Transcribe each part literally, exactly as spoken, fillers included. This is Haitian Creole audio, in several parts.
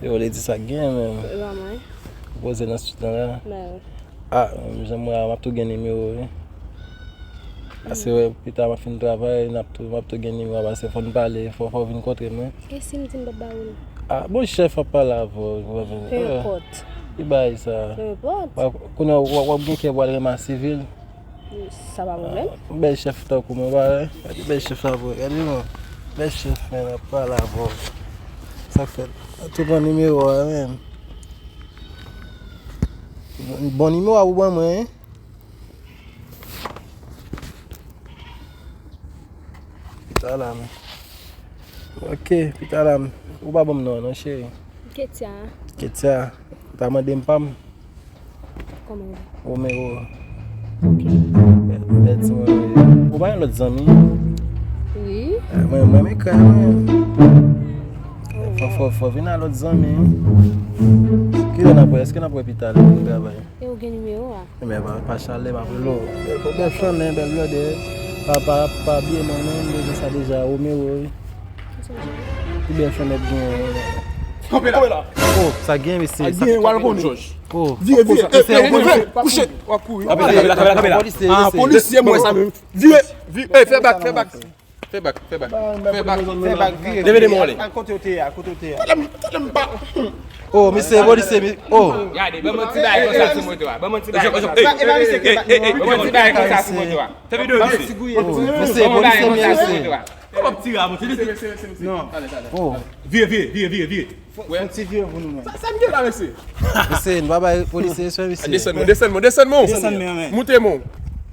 Yo, Lady, sa k gen menm? Ou poze nan street lan la? Ah, menm jan mwen a, m ap tou gen nimewo wi. Paske wè, pita m ap fin travay, n ap tou, m ap tou gen nimewo a, paske fò n pale, fò, fò w vin kontre m wi. E si m di m p ap ba ou l? Ah, bon, chèf ap pale avè w, ou pa vin. Peu importe. Ki bagay sa? Peu importe. Kounye a w, w ap gen kè pou al renmen sivil? Sa pa pwoblèm. Ah, bèl chèf tankou mwen, pa wè? Gade bèl chèf la, bro. Gade non. Bèl chèf, men, ap pale avè w. Sa k fèt? Tou pran nimewo a, men. Bon nimewo a ou ban mwen, hein? Pita la, men. Ok, pita la, men. Ou pa ban m non, non, cheri. Ketia. Ketia. Ou ta mande m pa m? Kòman w di? Romeo. Ok. Bèl, bèl timoun wi. Ou pa gen lòt zanmi? Wi. Ah, mwen, mwen, men kay mwen. Oh, fò, fò, fò vin a lòt zanmi. Kilè n ap wè? Èske n ap wè pita lè nou travay? E ou gen nimewo a? Ebyen, pa, pa chale, m ap rele w. Bèl, bèl flanè, bèl blòdè. Pa, pa, pa bliye non, non, m deja sa deja, Romeo wi. Ki bèl flanè gen. Kanpe la. Oh, sa gen, mesye. Sa gen, w al konn. Oh. Vire, vire. Kouche. W ap kouri. Kanpe la, kanpe la, kanpe la. Ah, polisye, mwen sa menm. Vire, vire. Ey, fè bak, fè bak. Fè bak, fè bak. Fè bak, fè bak, vire. Leve de men w anlè. Al kote w te ye a, kote w te ye a. Talè m, talè m pa. Oh, mesye, polisye, mi-, oh. Gade, ban m yon ti bagay konsa sou moto a. Ban m yon ti bagay konsa. Ban m yon ti bagay konsa sou moto a. Fè videyo, mesye. Oh, mesye, polisye, mesye. Kòman ti a monte, mesye? Non. Oh. Vire, vire, vire, vire, vire. Fò, fò ti vire pou nou, men. Sa, sa m gen la, mesye? Mesye, nou pa bay polisye respè, mesye. Desann mwen, desann mwen, desann mwen. Desann mwen, men. Moute mwen.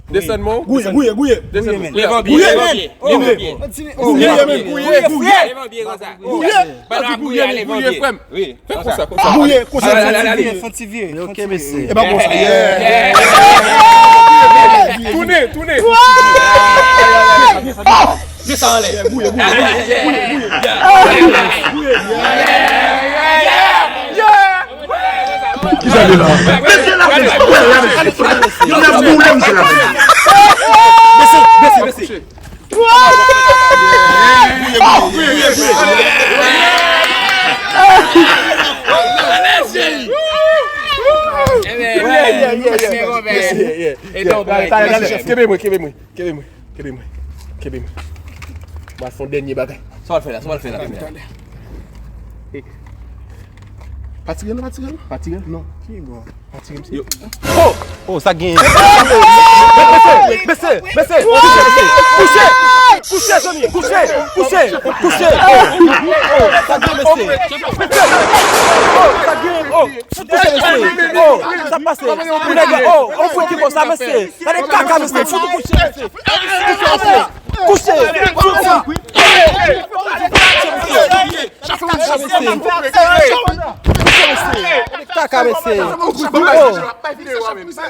Desann mwen. Gouye, gouye, gouye. Desann mwen. Leve yon pye, leve yon pye. Gouye, men. Gouye, men. Gouye, gouye. Leve yon pye konsa. Gouye. Pandan w ap gouye a, leve yon pye. Gouye, frè m. Wi. Fè konsa, konsa. Gouye, konsa. Fò ti vire, fò ti vire. Ok, mesye. E pa konsa. Tounen, tounen. Met sa anlè. Gouye, gouye, gouye, gouye, gouye. Ki sa li la? Mesye la, mesye, mesye, mesye. Mesye, mesye, mesye. Kenbe mwen, kenbe mwen, kenbe mwen, kenbe mwen, kenbe mwen. Mwen fè yon dènye bagay. Sa w al fè la, sa w al fè la. Pa tire l, pa tire l. Pa tire l? Non. Ki bon? Pa tire m, se. Oh! Oh, sa gen. Mesye, mesye, mesye, mesye. Kouche, kouche, zanmi, kouche, kouche, kouche. Oh, oh, sa gen, mesye. Mesye, oh, sa gen, oh. Fout kouche, mesye. Oh, sa pase. Pou nèg, oh, oh, fout ki bon sa, mesye. Gade kaka, mesye. Fout kouche, mesye. Kouche, mesye. Kouche. Kouche, mesye. Kaka, mesye. Oh.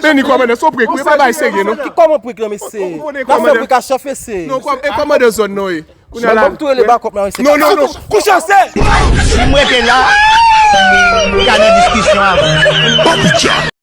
Beni, kòmandan, se yon prank wi, pa bay serye non. Ki kòman prank lan, mesye? N ap fè prank a chèf, mesye. Non, kòm, e kòmandan zòn non e. Kounye a la. Ban m tou rele bakòp la, mesye. Non, non, non. Kouche, mesye. Si m rete la, m ka nan diskisyon avè w.